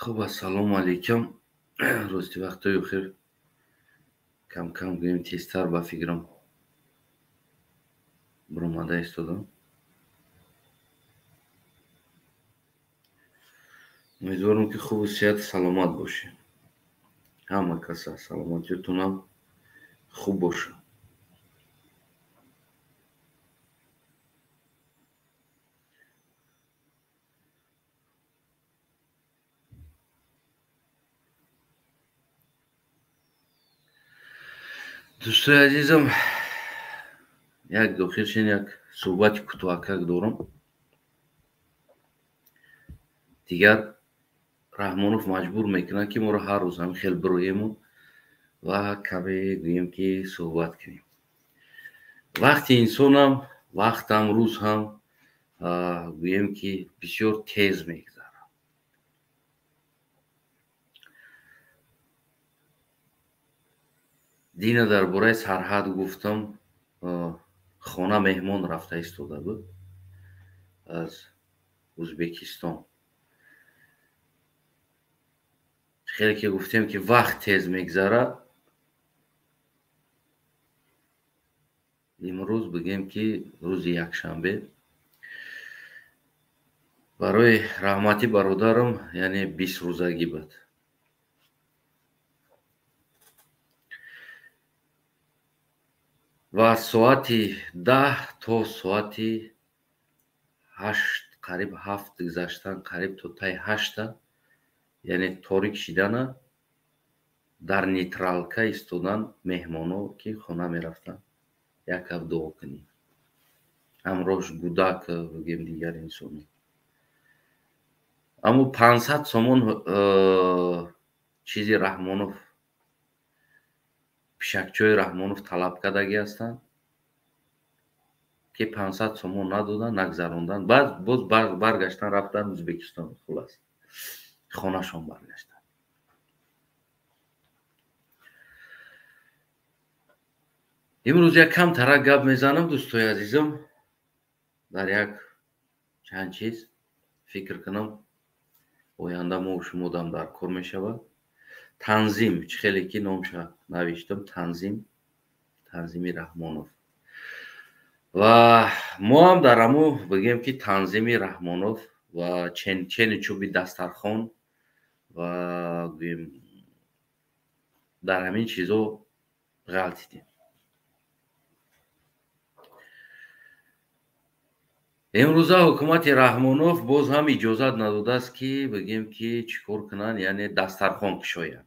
Хуб, ассалому алайкум. Рости вақтҳои охир кам-кам гӯем тезтар ба фикрам баромада истодам. Умедворам, ки хубу сиҳату саломат бошед. Ҳама каса саломатиётонам хуб бошад. Дӯстои азизам, як дохил шин, як суҳбати кӯтоҳакак дорам. Дигар Раҳмонов маҷбур мекунад, ки моро ҳар рӯз ҳамин хел бироему ва каме гӯем, ки суҳбат кунем. Вақти инсонам, вақтам, рӯз ҳам гӯем, ки бисёр тез мегузарад. Дина дар бораи сарҳад гуфтам, хона меҳмон рафта истода буд аз Ӯзбекистон. Хеле ки гуфтем, ки вақт тез мегузарад, имрӯз бигем, ки рӯзи якшанбе барои раҳмати бародарам, яъне 20 рӯзагӣ буд. Ва аз соати 10 то соати 8, қариб 7 гузаштан, қариб то таи 8-та, яъне торик шидана, дар нейтралка истодан меҳмоно, ки хона мерафтанд, як ҳафт дуо кунӣ. Ҳамроҳш гудак, бигем, дигар инсоне. Аммо 500 сомон чизи Раҳмонов, пишакчои Раҳмонов талаб кардагӣ ҳастанд, ки 500 сомон надодан, нагзарондан. Баъд боз баргаштан, рафтан Ӯзбекистон, хулас, хонашон баргаштанд. Имрӯз як кам тарак гап мезанам, дӯстои азизам, дар як чанд чиз фикр кунам, оянда мо шумо дам дар кор мешавад. Танзим, чӣ хеле ки номша навиштам, танзим, танзими Раҳмонов. Ва мо ҳам дар ҳаму бигем, ки танзими Раҳмонов ва чени чӯби дастархон ва гӯем, дар ҳамин чизо ғалтидем. Имрӯза ҳукумати Раҳмонов боз ҳам иҷозат надодааст, ки бигем, ки чӣ кор кунанд, яъне дастархон кушоянд.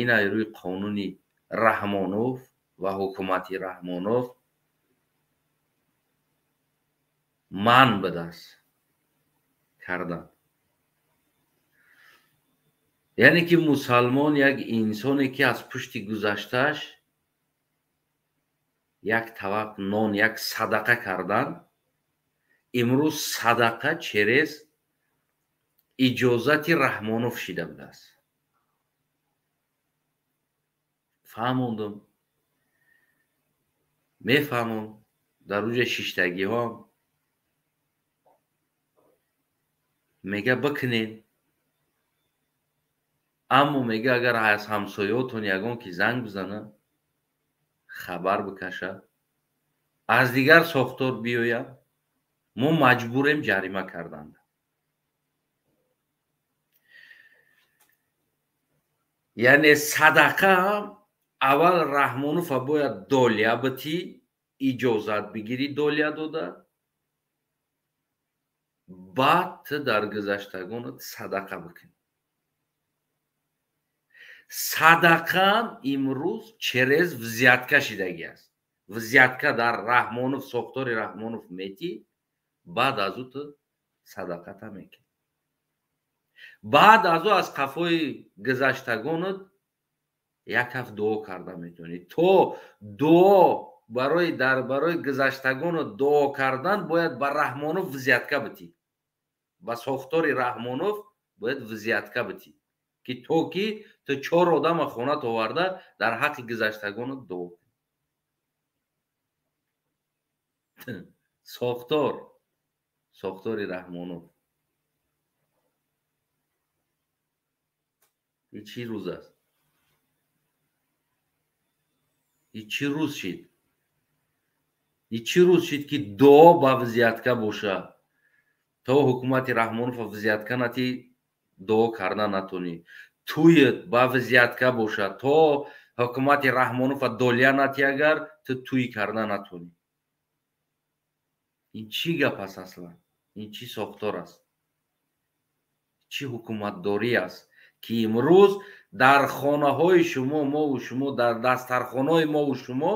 Ин аз рӯи қонуни Раҳмонов ва ҳукумати Раҳмонов манъ будааст кардан. Яъне ки мусалмон як инсоне, ки аз пушти гузаштааш як тавақ нон, як садақа кардан, имрӯз садақа через иҷозати Раҳмонов шида будааст. Фаҳмондум, мефаҳмам, дар уҷа шиштагиҳоам мега бикунед, аммо мега, агар аз ҳамсояотон ягон ки занг бизана, хабар бикашад, аз дигар сохтор биёяд, мо маҷбурем ҷарима карданда. Яъне садақа ҳам аввал Раҳмонова бояд долия битӣ, иҷозат бигирӣ, долия дода, баъд ту дар гузаштагонат садақа бикунӣ. Садақаам имрӯз через взятка шидагӣ аст. Взятка дар Раҳмонов, сохтори Раҳмонов метӣ, баъд аз ӯ ту садақата мекунӣ, баъд аз ӯ аз қафои гузаштагонат як ҳафт дуо карда метавонӣ. То дуо барои дар барои гузаштагонат дуо кардан бояд ба Раҳмонов взятка битӣ, ба сохтори Раҳмонов бояд взятка битӣ, ки то ки ту чор одама хонат оварда дар ҳаққи гузаштагонат дуо кунӣ. Сохтор, сохтори Раҳмонов. Ин чӣ рӯз аст? Ин чӣ рӯз шид? Ин чӣ рӯз шид, ки дуо ба взятка боша? То ҳукумати Раҳмонов взятка натӣ, дуо карда натонӣ. Тӯят ба взятка боша, то ҳукумати Раҳмонов долия натӣ, агар ту тӯй карда натонӣ. Ин чӣ гап аст аслан? Ин чӣ сохтор аст? Чӣ ҳукуматдорӣ аст, ки имрӯз дар хонаҳои шумо, мову шумо, дар дастархонаҳои мову шумо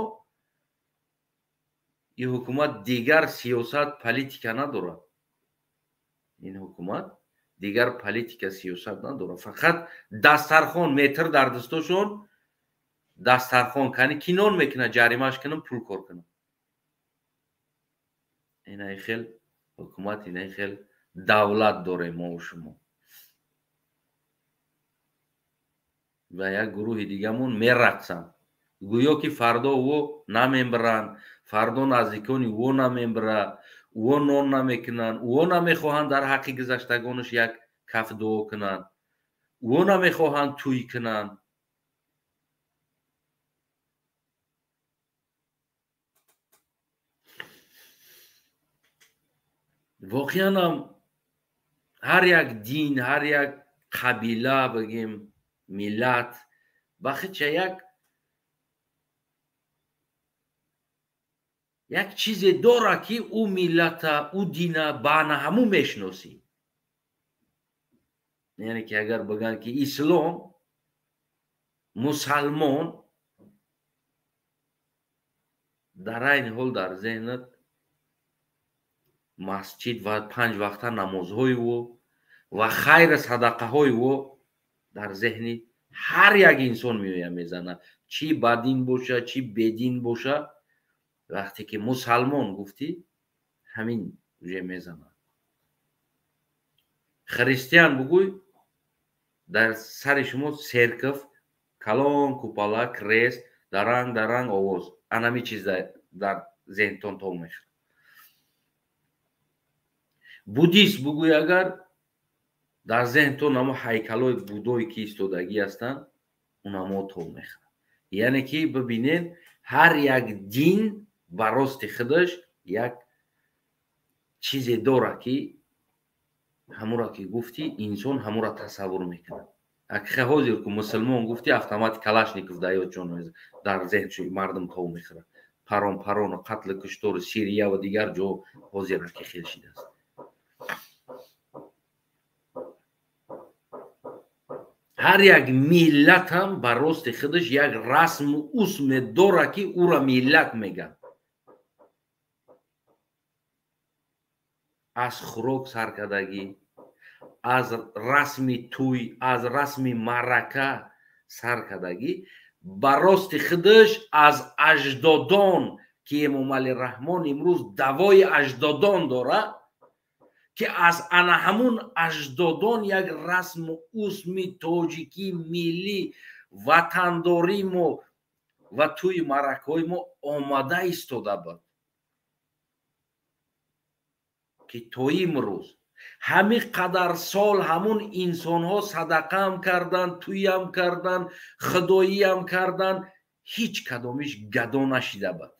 ин ҳукумат дигар сиёсат, политика надорад. Ин ҳукумат дигар политика, сиёсат надорад. Фақат дастархон, метр дар дастошон, дастархон кани ки нон мекунад, ҷаримааш кунам, пул кор кунам. Инаи хел ҳукумат, инаи хел давлат дорем мову шумо. Ва як гурӯҳи дигамон мерақсанд, гӯё ки фардо ӯ намембиранд, фардо наздикони ӯ намембира, ӯ нон намекунанд, ӯ намехоҳанд дар ҳаққи гузаштагонаш як каф дуо кунанд, ӯ намехоҳанд тӯй кунанд. Воқеан ҳам ҳар як дин, ҳар як қабила, бигем миллат ба худша як чизе дорад, ки ӯ миллата, ӯ дина ба ана ҳамун мешиносӣ. Яъне ки агар бигӯянд, ки ислом, мусалмон, дар айни ҳол дар зеҳнат масҷид ва панҷ вақта намозҳои ӯ ва хайру садақаҳои ӯ дар зеҳни ҳар як инсон меояд, мезанад. Чӣ ба дин боша, чӣ бедин боша, вақте ки мусалмон гуфтӣ, ҳамин уже мезанад. Христиан бугӯй, дар сари шумо серков, калон, купола, крест, даранг даранг овоз, анами чиз дар зеҳнтон тов мешавад. Буддист бугӯй, агар дар зеҳнтон намо ҳайкалҳои будое ки истодагӣ ҳастанд, унамо тов мехӯрад. Яъне ки бибинед, ҳар як дин ба рости худаш як чизе дорад, ки ҳамура ки гуфтӣ, инсон ҳамура тасаввур мекунад. Акхе ҳозир ку мусулмон гуфтӣ, автомат Калашников дар ёдшон дар зеҳншон мардум тов мехӯрад. Парон парону қатлу куштору Сирия ва дигар ҷо ҳозир аки хел шидааст. Ҳар як миллат ҳам ба рости худаш як расму усме дорад, ки ӯра миллат мегӯянд. Аз хӯрок саркардагӣ, аз расми тӯй, аз расми маърака саркардагӣ, ба рости худаш аз аҷдодон, ки Эмомалӣ Раҳмон имрӯз давои аҷдодон дорад, ки аз ана ҳамун аҷдодон як расму усми тоҷикӣ, миллӣ, ватандории мо ва тӯи маъракаҳои мо омада истода буд, ки то имрӯз ҳамин қадар сол ҳамун инсонҳо садақаам карданд, тӯям карданд, худоиям карданд, ҳеҷ кадомиш гадо нашида буд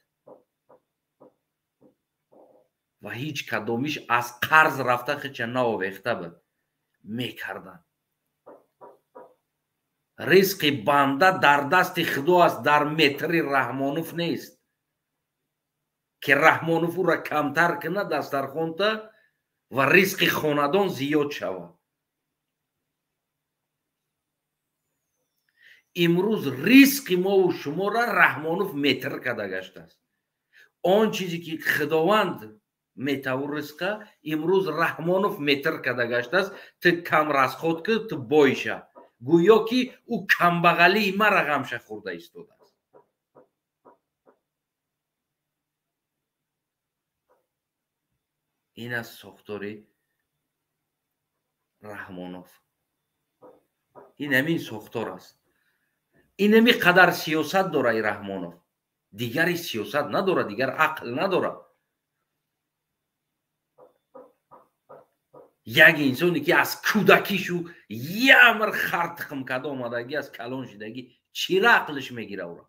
ва ҳеҷ кадомиш аз қарз рафта худша наовехта буд. Мекарданд. Ризқи банда дар дасти худо аст, дар метри Раҳмонов нест, ки Раҳмонов ӯра камтар кунад дастархонта ва ризқи хонадон зиёд шавад. Имрӯз ризқи мову шуморо Раҳмонов метр карда гаштааст. Он чизе ки Худованд метавур ризқа, имрӯз Раҳмонов метр карда гаштааст. Ту кам расход кун, ту бой ша. Гӯё ки ӯ камбағалии мара ғамша хӯрда истодааст. Ин аст сохтори Раҳмонов. Ин ҳамин сохтор аст. Ин ҳамин қадар сиёсат дора и Раҳмонов. Дигари сиёсат надора, дигар ақл надора. Як инсоне ки аз кӯдакишу ямр хар тухм карда омадагӣ, аз калон шидагӣ, чира ақлиш мегира ура?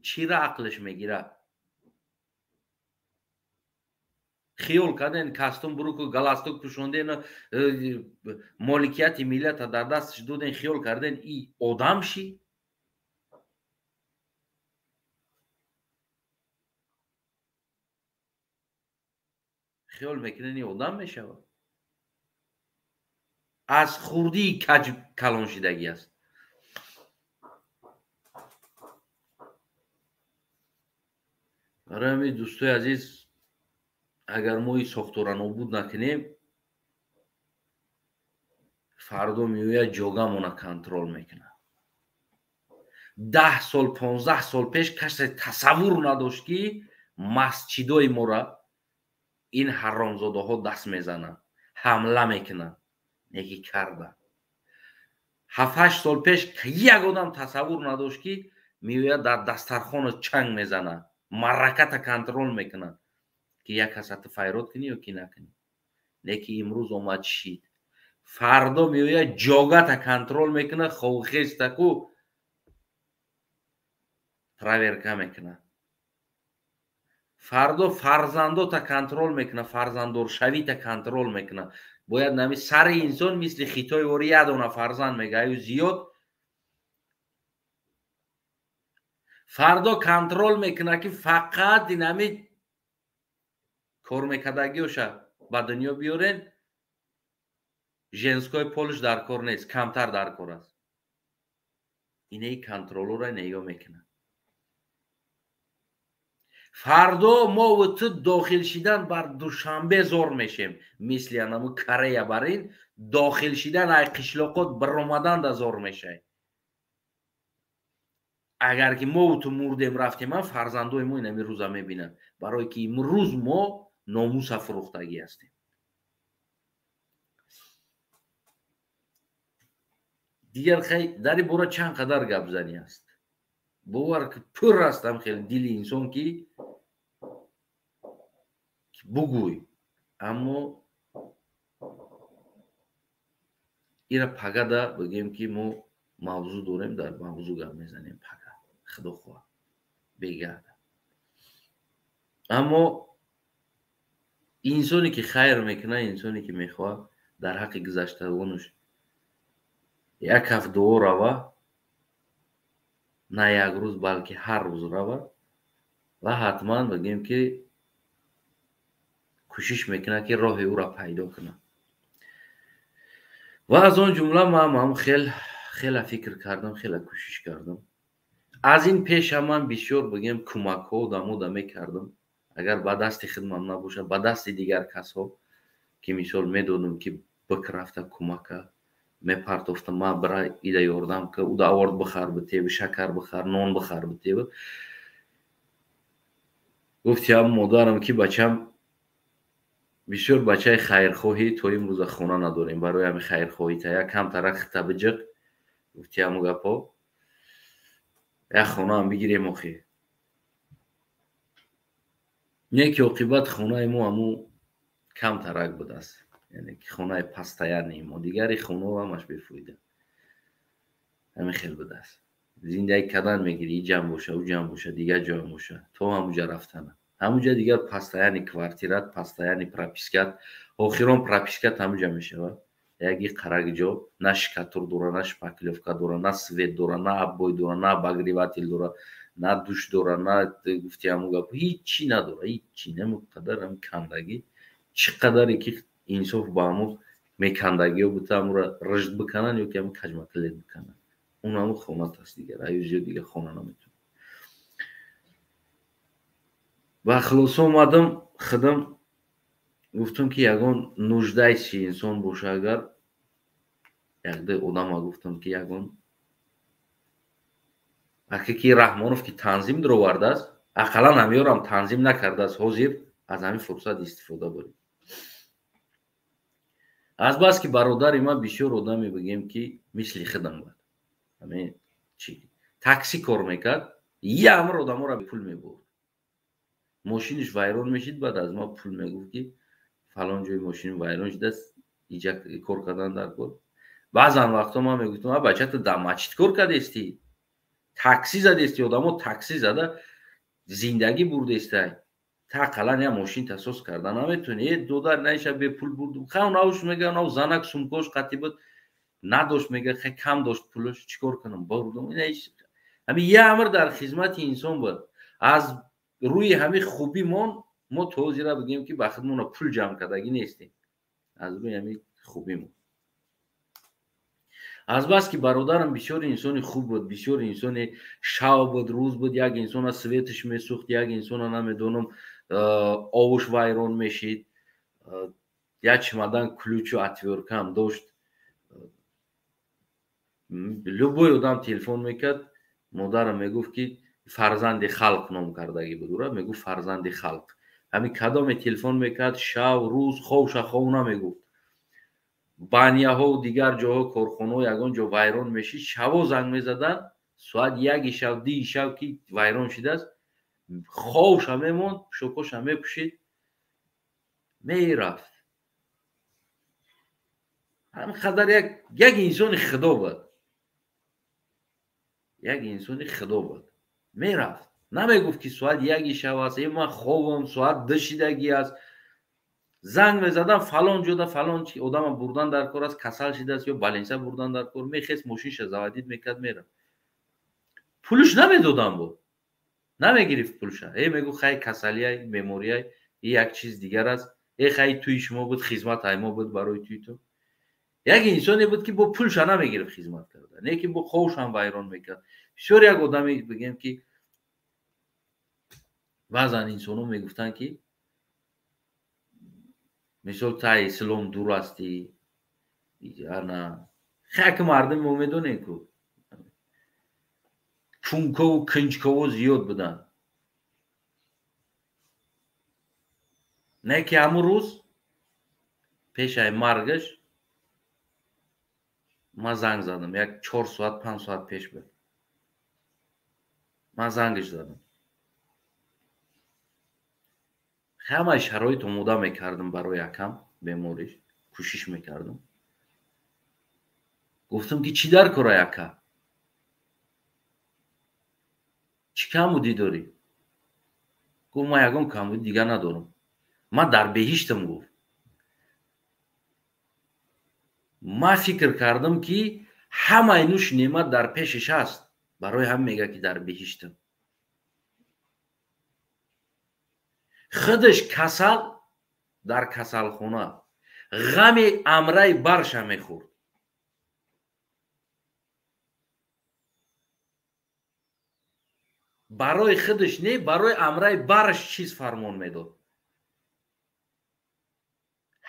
Чира ақлиш мегира? Хиёл карден кастум буруку галастук пӯшонден, моликияти миллата дар дасташ доден, хиёл карден и одам ши? Хиёл мекунен и одам мешавад? Аз хурдии каҷ калон шидагӣ аст. Барои ҳамин, дӯстои азиз, агар мо ин сохтора нобуд накунем, фардо меояд ҷогамона контрол мекунад. 10 сол, 15 сол пеш касе тасаввур надошт, ки масҷидои мора ин ҳаромзодаҳо даст мезананд, ҳамла мекунанд. Неки карда. 7-8 сол пеш як одам тасаввур надошт, ки меояд дар дастархона чанг мезанад, мараката контрол мекунад, ки як касата файрод кунӣ ё ки накунӣ. Леки имрӯз омад шид. Фардо меояд ҷогата контрол мекунад, ховхестаку проверка мекунад. Фардо фарзандота контрол мекунад, фарзанддоршавита контрол мекунад. Бояд нами сари инсон мисли хитои вори як дона фарзанд мега, аю зиёд. Фардо контрол мекунад, ки фақат инами кор мекардагиёша ба дунё биёрен, женской полш дар кор нест, камтар дар кор аст. Инаи контролора нигоҳ мекунад. Фардо мо ва ту дохил шидан бар Душанбе зор мешем, мисли анаму Корея бар ин дохил шидан ай қишлоқот баромадан да зор мешай. Агар ки мо ва ту мурдем рафтем, фарзандои мо инами рӯза мебинанд, барое ки имрӯз мо номуса фурӯхтагӣ ҳастем. Дигар хай дар ин бора чанд қадар гап занӣ аст. Бовар ки пур астам хеле дили инсон ки бугӯй, аммо ира пагада бигем ки мо мавзӯъ дорем, дар мавзӯъ гап мезанем пага, худо хоҳад бегарда. Аммо инсоне ки хайр мекунад, инсоне ки мехоҳад дар ҳаққи гузаштагонаш як ҳафт дуо рава, на як рӯз, балки ҳар рӯз рава ва ҳатман бигем ки кӯшиш мекунад ки роҳи ӯро пайдо кунад. Ва аз он ҷумла ман ҳам хеле фикр кардам, хеле кӯшиш кардам. Аз ин пеша ман бисёр бигем кӯмакҳо одамо мекардам, агар ба дасти хидмам набошад, ба дасти дигар касҳо ки мисол медодам ки бик рафта кӯмака мепартофтам, ман бира ида ёрдам ка, уда орд бихар битеби, шакар бихар, нон бихар битеби. Гуфтиам модарам ки бачам бисёр бачаи хайрхоҳӣ, то имрӯза хона надорем, барои ҳами хайрхоҳӣ та як камтара хита биҷиқ. Гуфтиаму гапо як хонаам бигирем охи. Не ки оқибат хонаи мо ҳаму камтарак будааст, яъне ки хонаи пастаяни мо, дигари хонао ҳамаш бефоида. Ҳамин хел будааст. Зиндагӣ кардан мегирӣ, и ҷамъ боша, ӯ ҷамъ боша, дигар ҷоям боша, то ҳамуҷа рафтана. Ҳамуҷа дигар пастаяни квартират, пастаяни пропискат, охирон пропискат ҳамуҷа мешавад. Яги қарак ҷо на шикатур дора, на шпаклёвка дора, на свет дора, на обой дора, на обогреватель дора, на душ дора, на гуфти ҳаму гап, ҳичи надора, ҳичи. Нему қадар ҳам кандагӣ, чӣ қадаре ки инсоф ба ҳаму мекандагиё бута, ҳамура рижд бикананд ё ки ҳаму каҷмакалет бикананд. Он ҳаму хонат аст дигар, аю зиёд дигар хона наметавонад. Ва хулоса омадам, худам гуфтам ки ягон нуждаи инсон боша, агар якда одама гуфтам ки ягон аке ки Раҳмонов ки танзим даровардааст, ақаллан ҳамёрам танзим накардааст, ҳозир аз ҳамин фурсат истифода барем. Азбаски бародари ман бисёр одаме бигем ки мисли худам буд, ҳамин чи такси кор мекард, ямр одаморо пул мебурд, мошиниш вайрон мешид, баъд аз ман пул мегуфт ки Фалон ҷои мошин вайрон шудааст, иҷа кор кардан дар кор. Баъзан вақтҳо ман мегуфтам, а бача, ту дар мачид кор кардести, такси задести, одамо такси зада зиндагӣ бурдестай, та ақаллан як мошин тасос карда наметавонӣ. Э додар, наиша бепул бурдум. Хай науш мега, нав занак сумкош қатӣ буд, надошт, мега, хай кам дошт пулаш, чӣ кор кунам, бурдум. Ҳамин як амр дар хизмати инсон буд. Аз рӯи ҳамин хубимон мо то ҳозира бигем, ки ба худмона пул ҷамъ кардагӣ нестем. Аз рӯи ҳамин хубимон. Азбаски бародарам бисёр инсони хуб буд, бисёр инсони шав буд, рӯз буд, як инсона светаш месӯхт, як инсона намедонам овуш вайрон мешид, як чемодан ключу отвёркаам дошт. Любой одам телефон мекард, модарам мегуфт, ки фарзанди халқ ном кардагӣ буд ура, мегуфт фарзанди халқ. Ҳамин кадоме телефон мекард, шав, рӯз, ховша хов намегуфт. Баняҳову дигар ҷоҳо, корхонаҳо ягон ҷо вайрон мешид, шаво занг мезаданд, соат 1 шав, 2 шав ки вайрон шидааст, ховша мемонд, пӯшокоша мепӯшид, мерафт. Ҳамин қадар як инсони худо буд, як инсони худо буд. Мерафт, намегуфт, ки соат 1 шав аст, э ман ховам, соат 2 шидагӣ аст. Занг мезадам, фалон ҷода фалон одама бурдан дар кор аст, касал шидааст ё больница бурдан дар кор, мехест, мошинша заводить мекард, мерафт. Пулш намедодам, бо намегирифт пулша. Э мегуфт, хай, касалияй, беморияй, и як чиз дигар аст. Э хай, тӯи шумо буд, хизмат ай мо буд барои тӯи ту. Як инсоне буд, ки бо пулша намегирифт хизмат карда, не ки бо ховшам вайрон мекард. Бисёр як одаме бигем, ки баъзан инсонҳо мегуфтанд, ки мисол та ислом дур ҳастӣ, ана хак мардуми мо медонем, ку чункову кинҷково зиёд буданд. Не ки ҳамун рӯз пешаи маргаш ман занг задам, як 4 соат, 5 соат пеш буд, ман зангаш задам. Ҳамаи шароит омода мекардам барои акам бемориш, кӯшиш мекардам. Гуфтам, ки чӣ дар кора, ака, чӣ камбудӣ дорӣ? Гуфт, ман ягон камбудӣ дигар надорам, ман дар беҳиштам. Гуфт, ман фикр кардам, ки ҳамаи нӯши неъмат дар пешаш аст, барои ҳам мега, ки дар беҳиштам. Худаш касал дар касалхона, ғами амраи барша мехӯрд. Барои худаш не, барои амраи бараш чиз фармон медод.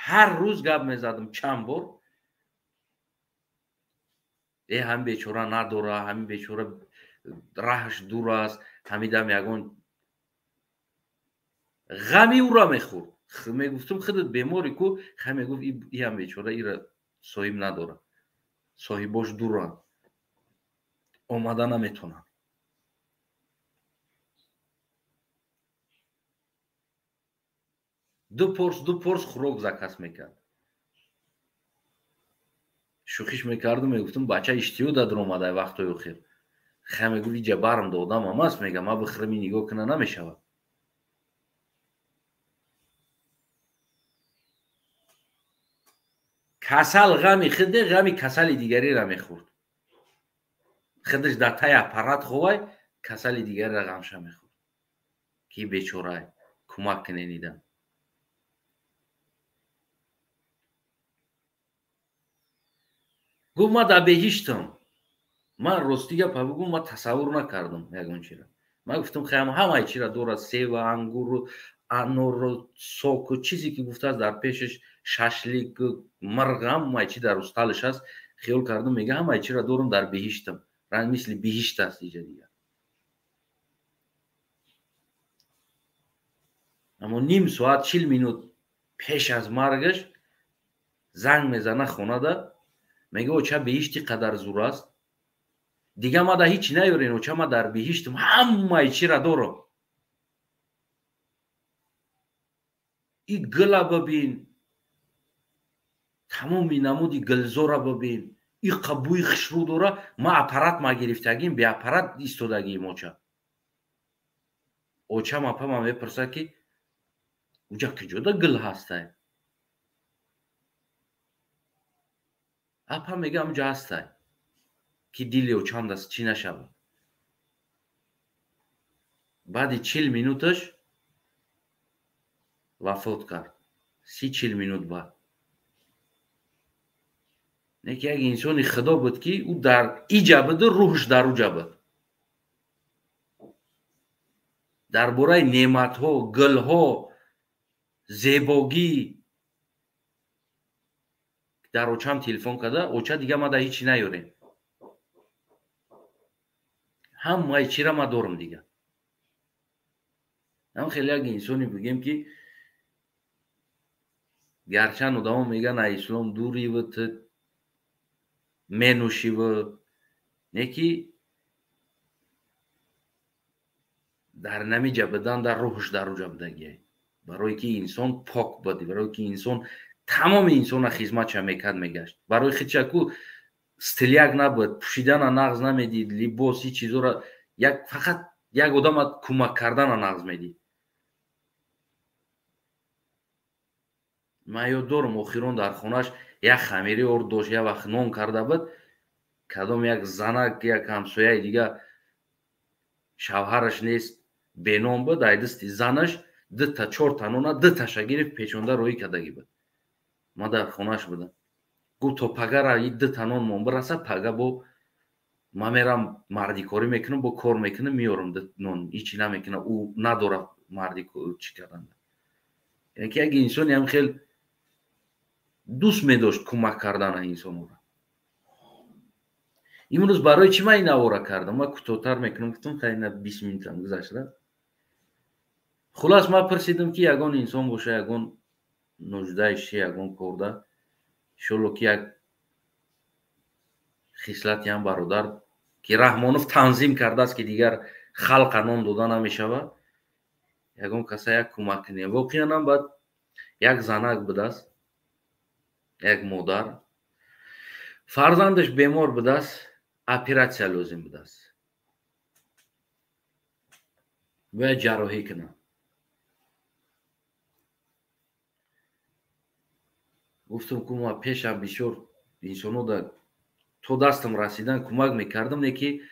Ҳар рӯз гап мезадам чанд бор: э ҳамин бечора надора, ҳамин бечора раҳаш дур аст, ҳамин дам ягон ғами ӯра мехӯрд. Мегуфтум, худат беморӣ ку. Ха, мегуфт, иам бечора ира соҳиб надорад, соҳибош дуранд, омада наметонанд. Ду порс, ду порс хӯрок заказ мекард. Шӯхиш мекардум, мегуфтум, бача, иштиҳо дар омадай вақтҳои охир. Ха, мегуфт, иҷа барм додам аст, мега, ма бихӯрам, нигоҳ куна намешавад. Касал ғами худ не, ғами касали дигареро мехӯрд. Худаш дар таи аппарат ховай, касали дигареро ғамша мехӯрд, ки бечорай, кӯмак куненида. Гуфт, ман дар беҳиштам. Ман рости гапа бигӯм, ман тасаввур накардам ягон чиро. Ман гуфтам, хай, ҳамаи чиро дорад: сева, ангуру, анору, соку, чизе ки гуфтааст дар пешаш, шашлик, мирғ, ҳамаи чи дар усталаш аст. Хиёл кардам, мега, ҳамаи чиро дорам, дар беҳиштам, ранг мисли биҳишт аст иҷа дигар. Аммо ним соат, 40 минут пеш аз маргаш занг мезана хонада, мега, оча, беҳишт чӣ қадар зур аст, дига ма да ҳичи наёрен, оча, ма дар биҳиштам, ҳамаи чира дорам. И гула бибин. Тамоми намуди гилзора бибин, иқа бӯи хушрӯ дора. Ма аппарат ма гирифтагим, беаппарат истодагиим. Оча очам апама мепурсад, ки уҷа куҷода гил ҳастай? Апа мега, амҷа ҳастай, ки дили очам даст чӣ нашавад. Баъди 40 минуташ вафот кард, 30-40 минут баъд. Не ки як инсони худо буд, ки ӯ дар иҷа буду, рӯҳш дар уҷа буд. Дар бораи неъматҳо, гулҳо, зебогӣ дар очам телефон карда: «Оча, дига ма да ҳечи наёрем, ҳамаи чира ма дорам дига». Ҳам хеле як инсоне бигем, ки гарчанд одамо мегӯянд, а ислом дуриву ту менӯшиву, не ки дар намиҷа будан, дар рӯҳш дар уҷа будагиай. Барое ки инсон пок буд, барое ки инсон тамоми инсона хизматша мекард, мегашт барои худша ку стиляк набуд, пӯшидана нағз намедид, либос и чизора, як фақат як одама кӯмак кардана нағз медид. Ман ёд дорам, охирон дар хонаш як хамири орд дошт, як вақт нон карда буд. Кадом як занак, як ҳамсояи дига, шавҳараш нест, бенон буд, ай дасти занаш дута чорта нона дуташа гирифт, печонда роҳӣ кардагӣ буд. Ман дар хонаш будам. Гуфт, то пагара и дута нон мон бираса, пага бо ман мерам мардикорӣ мекунам, бо кор мекунам, меёрам нон. Ҳичи намекунам, ӯ надорад марди чӣ кардан. Яъне ки як инсони ҳам хел дӯст медошт кӯмак кардана инсонро. Имрӯз барои чӣ ман ин навора кардам? Ман кӯтоҳтар мекунам, гуфтам, хайна 20 минутам гузашта. Хулас, ман пурсидам, ки ягон инсон боша, ягон нуждающий, ягон корда, иншолло, ки як хислати ҳам бародар, ки Раҳмонов танзим кардааст, ки дигар халқа нон дода намешавад, ягон каса як кӯмак кунем. Воқеан ҳам баъд як занак будааст, як модар, фарзандаш бемор будааст, оператсия лозим будааст, бояд ҷарроҳӣ кунам. Гуфтам, ку ма пешам бисёр инсоно да то дастам расидан кӯмак мекардам, не ки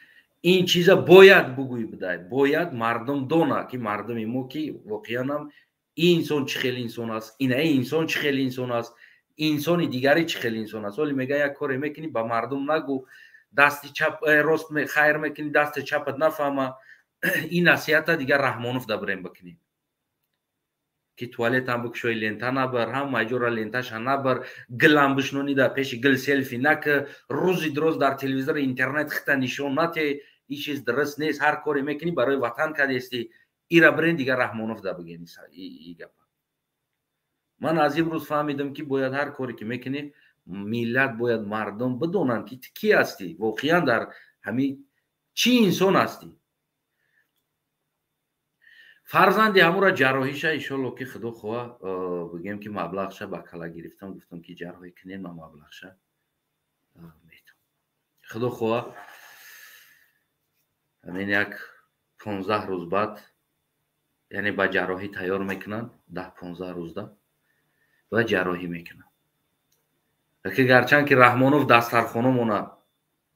ин чиза бояд бугӯй будай, бояд мардум дона, ки мардуми мо, ки воқеан ҳам ин инсон чӣ хел инсон аст, инаи инсон чӣ хел инсон аст, инсони дигаре чӣ хел инсон аст. Ҳоле мега, як коре мекунӣ, ба мардум нагӯ, дасти чап рост хайр мекунӣ, дасти чапат нафаҳма. Ин насиҳата дигар Раҳмонов дабирем бикунем, ки туалетам бикушои, лента набар, ҳама ҷора ленташа набар, гилам бишнонӣ, дар пеши гил селфи наки, рӯзи дроз дар телевизори интернет хита нишон нате. Ин чиз дуруст нест. Ҳар коре мекунӣ, барои ватан кардести. Ира бирен дигар Раҳмонов да биген и гапа. Ман аз имрӯз фаҳмидам, ки бояд ҳар коре ки мекунӣ, миллат бояд, мардум бидонанд, ки ту кӣ ҳастӣ, воқеан дар ҳамин чӣ инсон ҳастӣ. Фарзанди ҳамура ҷарроҳиша, иншолло, ки худо хоҳа, бигем, ки маблағша ба кала гирифтам. Гуфтам, ки ҷарроҳӣ кунем, ман маблағша метам. Худо хоҳа, ҳамин як 15 рӯз баъд, яъне ба ҷарроҳӣ тайёр мекунанд, 10-15 рӯзда ва ҷарроҳӣ мекунанд. Ки гарчанд ки Раҳмонов дастархономона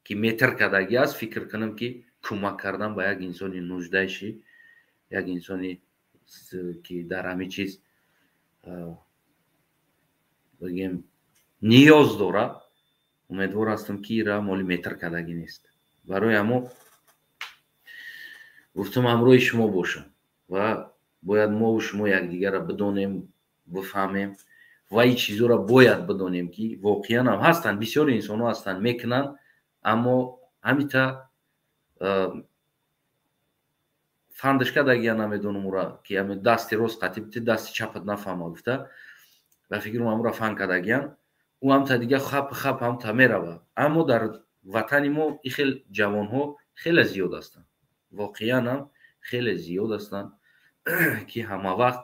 ки метр кардагӣ аст, фикр кунам, ки кӯмак кардан ба як инсони нуждающий, як инсони ки дар ҳамин чиз, бигем, ниёз дорад, умедвор ҳастам, ки ира моли метр кардагӣ нест. Барои ҳамо гуфтам, ҳамроҳи шумо бошам ва бояд мову шумо якдигарро бидонем, бифаҳмем ва ин чизҳоро бояд бидонем, ки воқеан ҳам ҳастанд, бисёри инсонҳо ҳастанд, мекунанд, аммо ҳамита фандашка дагия намедонам ура, ки ами дасти рост қатиб ти, дасти чапат нафаҳма гуфта, ба фикрам амура фан кардагиян. Ӯ ҳамта дига хап хап ҳамта мерава. Аммо дар ватани мо и хел ҷавонҳо хеле зиёд ҳастанд, воқеан ҳам хеле зиёд ҳастанд, ки ҳама вақт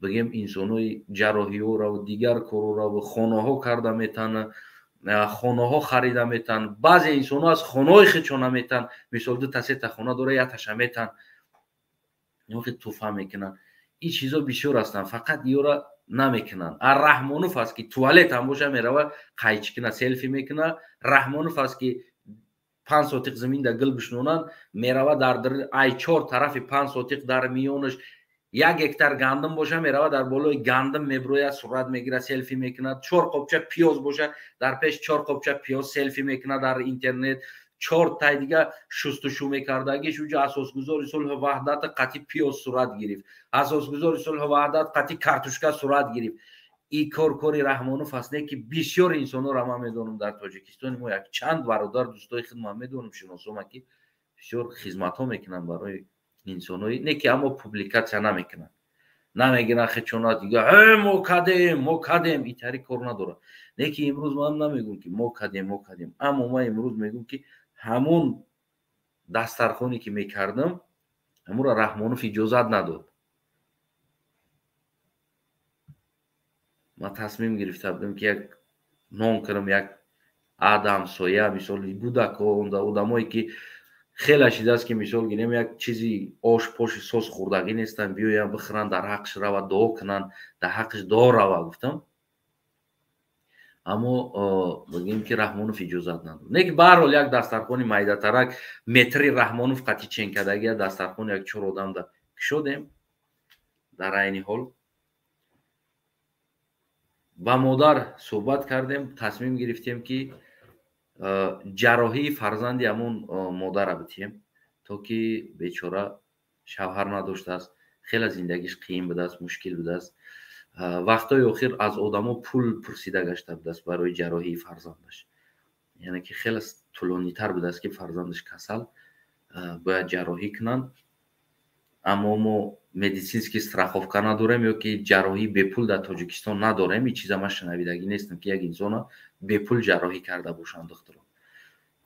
бигем инсонои ҷарроҳиҳоро дигар корҳоро хонаҳо карда метана, хонаҳо харида метан. Баъзе инсонҳо аз хонаҳои худшон наметан, мисол дута сета хона дора, якташа метан, туҳфа мекунанд. Ин чизо бисёр ҳастанд, фақат ёра намекунанд. А Раҳмонов аст ки туалет ҳам боша мерава қайчи кина селфи мекуна. Раҳмонов аст ки 5 сотиқ замин да гул бишнонанд, мерава дар ай 4 тарафи 5 сотиқ дар миёнаш 1 гектар гандум боша, мерава дар болои гандум меброяд, сурат мегирад, селфи мекунад. 4 қопча пиёз боша, дар пеш 4 қопча пиёз селфи мекунад дар интернет. 4 тай дига шустушу мекардагиш уҷа асосгузори сулҳу ваҳдат қатъи пиёз сурат гирифт, асосгузори сулҳу ваҳдат қатъи картушка сурат гирифт. И кор кори Раҳмонов аст, не ки бисёр инсонҳоро ман медонам дар Тоҷикистони мо, як чанд бародар дӯстои худ ман медонам, шиносома ки бисёр хизматҳо мекунанд барои инсонои, не ки аммо публикатсия намекунанд, намегиранд хечона дига мо кадем, мо кадем, итари кор надорад. Не ки имрӯз ман намегӯм ки мо кадем, мо кадем, аммо ман имрӯз мегӯм ки ҳамон дастархоне ки мекардам, ҳамонро Раҳмонов иҷозат надод. Ман тасмим гирифта будам ки як нон кунам, як адам соя, мисол гудако, одамое ки хеле шидааст ки мисол гирем як чизи ош поши сос хӯрдагӣ нестанд, биёянд бихӯранд, дар ҳаққш рава дуо кунанд, дар ҳаққш дуо рава гуфтам. Аммо бигем ки Раҳмонов иҷозат надод. Не ки баҳрҳол як дастархони майдатарак метри Раҳмонов қатъи ченкадагия дастархон як 4 одамда кушодем. Дар айни ҳол ба модар суҳбат кардем, тасмим гирифтем ки ҷарроҳии фарзанди ҳамон модара битиҳем, то ки бечора шавҳар надоштааст, хеле зиндагиш қиин будааст, мушкил будааст. Вақтҳои охир аз одамо пул пурсида гашта будааст барои ҷарроҳии фарзандаш, яъне ки хеле тӯлонитар будааст ки фарзандаш касал, бояд ҷарроҳӣ кунанд. Аммо мо медицинский страховка надорем ё ки ҷарроҳии бепул дар Тоҷикистон надорем. Ин чиза ман шунавидагӣ нестам ки як инсона бепул ҷарроҳӣ карда бошанд духтуро.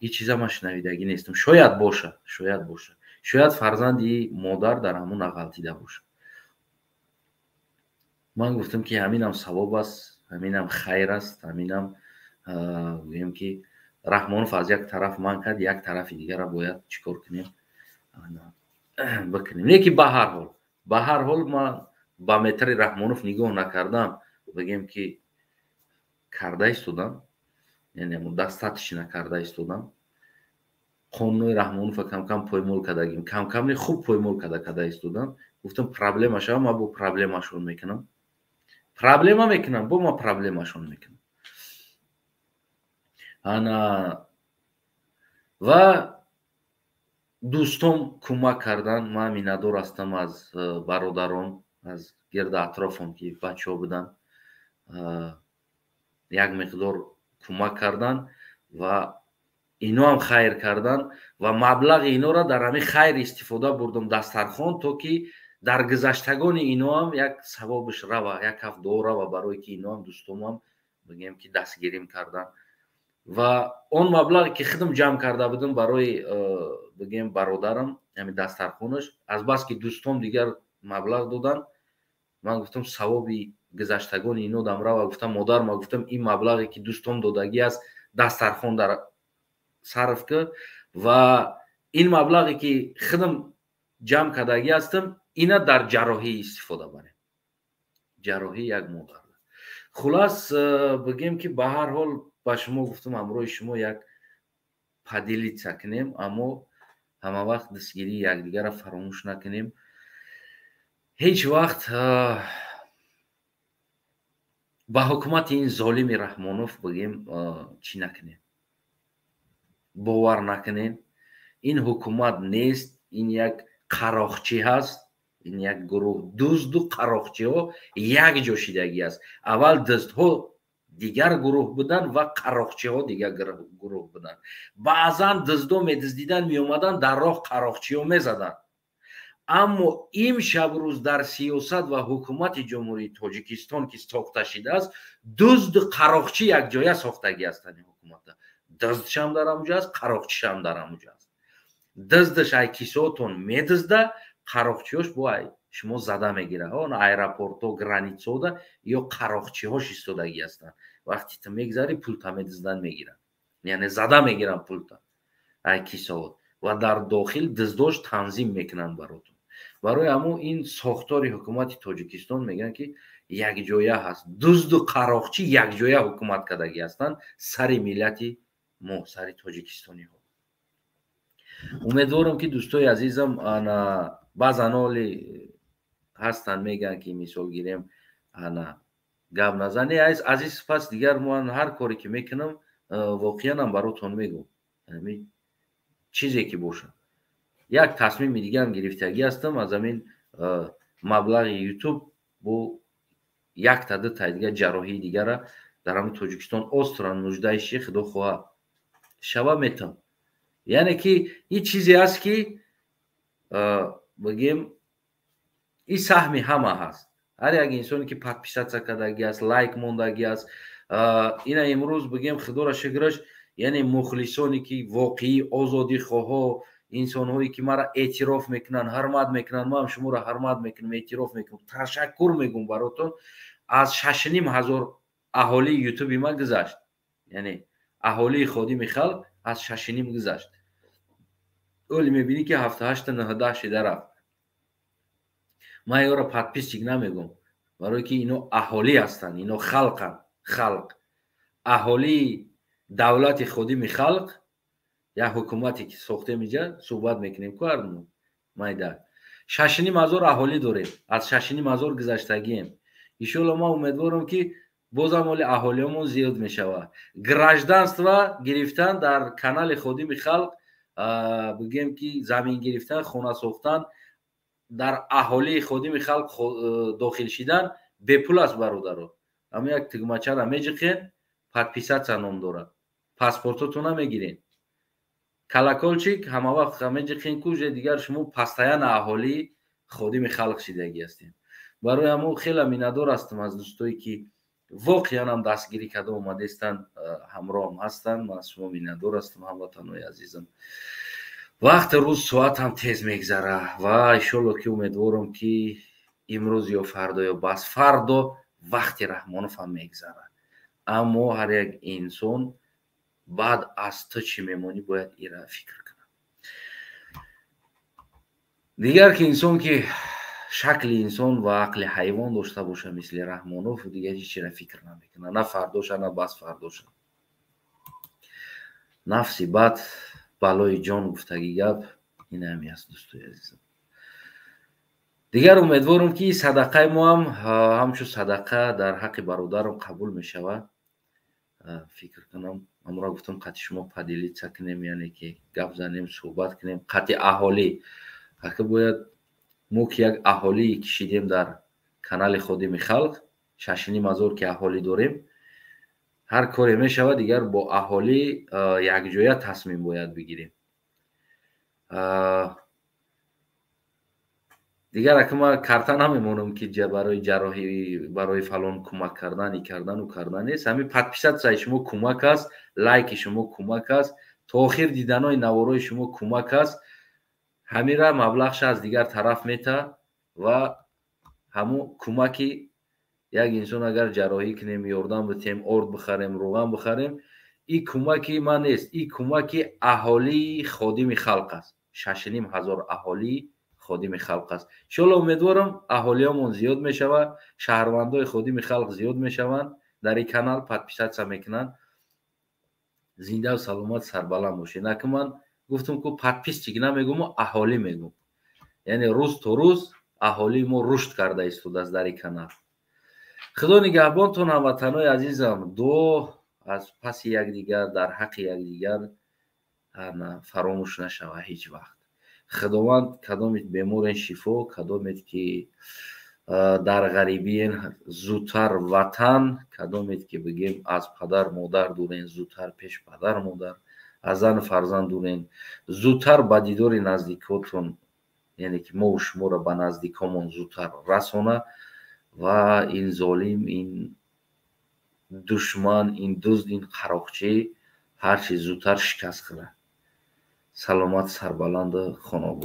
Ин чиза ман шунавидагӣ нестам. Шояд боша, шояд боша, шояд фарзанди модар дар ҳамон нағалтида боша. Ман гуфтам ки ҳаминам савоб аст, ҳаминам хайр аст, ҳаминам гӯем ки Раҳмонов аз як тараф ман кард, як тарафи дигара бояд чӣ кор кунем, бикунем. Не ки ба ҳар ҳол ман ба метри Раҳмонов нигоҳ накардам, бигем ки карда истодам, яъне дастатишина карда истодам. Қонунои Раҳмонова камкам поймол кардагим, камкам не, хуб поймол карда истодам. Гуфтам проблема шава, ман бо проблемашон мекунам, проблема мекунам, бо ман проблемашон мекунам. Ана ва дӯстом кӯмак кардан. Ман миннатдор ҳастам аз бародарон, аз гирди атрофам ки бачаҳо буданд, як миқдор кӯмак кардан ва ино ҳам хайр кардан ва маблағи инора дар ҳамин хайр истифода бурдам дастархон, то ки дар гузаштагони ино ҳам як савобиш рава, як ҳафт дуо рава, барое ки ино ҳам дӯстомам бигем ки дастгирим кардан. Ва он маблағе ки худам ҷамъ карда будам барои бигем бародарам, ҳамин дастархонаш, азбаски дӯстом дигар маблағ доданд, ман гуфтам савоби гузаштагони ино дам рава. Гуфтам модар, ма гуфтам ин маблағе ки дӯстом додагӣ аст дастархон дар сарф кар ва ин маблағе ки худам ҷамъ кардагӣ ҳастам, ина дар ҷарроҳӣ истифода барем, ҷарроҳӣ як модар. Хулас бигем ки ба ҳар ҳол ба шумо гуфтам ҳамроҳи шумо як поделиться кунем, аммо ҳама вақт дастгирии якдигарро фаромӯш накунем. Ҳеҷ вақт ба ҳукумати ин золими Раҳмонов бигем чӣ накунем, бовар накунем. Ин ҳукумат нест, ин як қароқчӣ ҳаст, ин як гурӯҳ дузду қароқчиҳо якҷо шидагӣ аст. Аввал дуздҳо дигар гурӯҳ буданд ва қароқчиҳо дигар гурӯҳ буданд. Баъзан дуздо медуздидан меомаданд, дар роҳ қароқчиҳо мезаданд. Аммо имшаб рӯз дар сиёсат ва ҳукумати Ҷумҳурии Тоҷикистон ки сохта шидааст, дузду қароқчӣ якҷоя сохтагӣ ҳастанд. Ҳукумата дуздшам дар ҳамуҷо аст, қароқчишам дар ҳамуҷо аст. Дуздаш ай кисоатон медузда, қароқчиёш бо ай Шумо зада мегирад. Он аэропорто, границода ё қароқчиҳо шистодагӣ ҳастанд. Вақте ту мегзарӣ, пулта медиздан мегиранд, яъне зада мегиранд пулта ай кисоот ва дар дохил диздош танзим мекунанд баротон. Барои ҳамун ин сохтори ҳукумати Тоҷикистон мегӯянд, ки якҷоя ҳаст. Дузду қароқчӣ якҷоя ҳукумат кардагӣ ҳастанд сари миллати мо, сари тоҷикистониҳо. Умедворам, ки дӯстои азизам, ана баъзан оли ҳастанд, мегӯянд, ки мисол гирем, ана гап назане. Аз ин сипас дигар ман ҳар коре ки мекунам, воқеанам баротон мегӯм, чизе ки бошад. Як тасмими дигарам гирифтагӣ ҳастам: аз ҳамин маблағи Ютуб бо якта дутай дигар ҷарроҳии дигара дар ҳамин Тоҷикистон остро нуждающие, худо хоҳад, шава метам. Яъне ки ин чизе аст, ки бигем, ин саҳми ҳама ҳаст. Ҳар як инсоне ки подписаться кардагӣ аст, лайк мондагӣ аст, ина имрӯз бигем, худоро шукраш, яъне мухлисоне ки воқеӣ озодихоҳо, инсонҳое ки маро эътироф мекунанд, ҳурмат мекунанд, ман шуморо ҳурмат мекунам, эътироф мекунам, ташаккур мегӯм баротон. Аз 6500 аҳолии Ютуби ман гузашт, яъне аҳолии Ходими халқ аз 6,5 гузашт. Оли мебинӣ, ки ҳафтаҳашта наҳдаҳ шида рафт. Ман ёро подписчик намегӯм, барое ки ино аҳолӣ ҳастанд, ино халқанд, халқ, аҳолии давлати Ходими халқ, як ҳукумате ки сохтем. Иҷа суҳбат мекунем ку ҳардумо майда. 6500 аҳолӣ дорем, аз 6500 гузаштагием. Иншоалло, ман умедворам, ки бозам оли аҳолиёмон зиёд мешавад. Гражданство гирифтан дар канали Ходими халқ, бигем ки замин гирифтан, хона сохтан, дар аҳолии Ходими халқ дохил шидан бепул аст, бародаро. Ҳама як тугмачара меҷиқен, подписаться ном дорад, паспортотона мегирен, колокольчик ҳама вақт меҷиқен ку уже дигар шумо постоянно аҳолии Ходими халқ шидагӣ ҳастем. Барои ҳамон хеле миннатдор ҳастам аз дӯстое ки воқеан ҳам дастгирӣ карда омадестанд, ҳамроҳам ҳастанд. Ман аз шумо миннатдор ҳастам, ҳамватанои азизам. Вақти рӯз, соат ҳам тез мегзара ва иншолло ки умедворам, ки имрӯз ё фардо ё бас фардо вақти Раҳмонов ҳам мегзара. Аммо ҳар як инсон баъд аз ту чӣ мемонӣ, бояд ира фикр кунад. Дигар ки инсон ки шакли инсон ва ақли ҳайвон дошта боша, мисли Раҳмонов, дигар ҳечира фикр намекунад, на фардоша, на бас фардоша. Нафси бад балои ҷон гуфтагӣ гап ин ҳами аст, дӯстои азизам. Дигар умедворам, ки садақаи мо ҳам ҳамчун садақа дар ҳаққи бародарам қабул мешавад. Фикр кунам, амро гуфтам, қати шумо поделиться кунем, яъне ки гап занем, суҳбат кунем қати аҳолӣ. Ака, бояд мо ки як аҳолие кишидем дар канали Ходими халқ, 6500 ки аҳолӣ дорем, ҳар коре мешавад, дигар бо аҳолӣ якҷоя тасмим бояд бигирем. Дигар ака, ман карта намемонам, ки барои ҷарроҳӣ, барои фалон кӯмак кардан, и кардану кардан нест. Ҳамин подписаться и шумо кӯмак аст, лайки шумо кӯмак аст, то охир диданои наворои шумо кӯмак аст. Ҳамира маблағша аз дигар тараф мета ва ҳамун кӯмаки як инсон, агар ҷарроҳӣ кунем, ёрдам битем, орд бихарем, рӯған бихарем, ин кӯмаки ман нест, ин кӯмаки аҳолии Ходими халқ аст. 6500 аҳолии Ходими халқ аст. Иншоалло, умедворам, аҳолиёмон зиёд мешавад, шаҳрвандои Ходими халқ зиёд мешаванд, дар ин канал подписаться мекунанд. Зиндаву саломат, сарбаланд бошед. Наки ман гуфтам ку, подписчик намегӯму, аҳолӣ мегӯм. Яъне рӯз то рӯз аҳолии мо рушд карда истодааст дар ин канал. Худо нигаҳбонтон, ҳамватанои азизам. Дуо аз паси якдигар, дар ҳаққи якдигар фаромӯш нашавад ҳеҷ вақт. Худованд кадомет беморен, шифо, кадомет ки дар ғарибиен, зудтар ватан, кадомет ки бигем аз падар модар дурен, зудтар пеш падар модар, аз зану фарзанд дурен, зудтар ба дидори наздикотон, яъне ки мову шуморо ба наздикомон зудтар расона ва ин золим, ин душман, ин дузд, ин қароқчӣ ҳарчи зудтар шикаст хӯрад. Саломат, сарбаланду хонобод.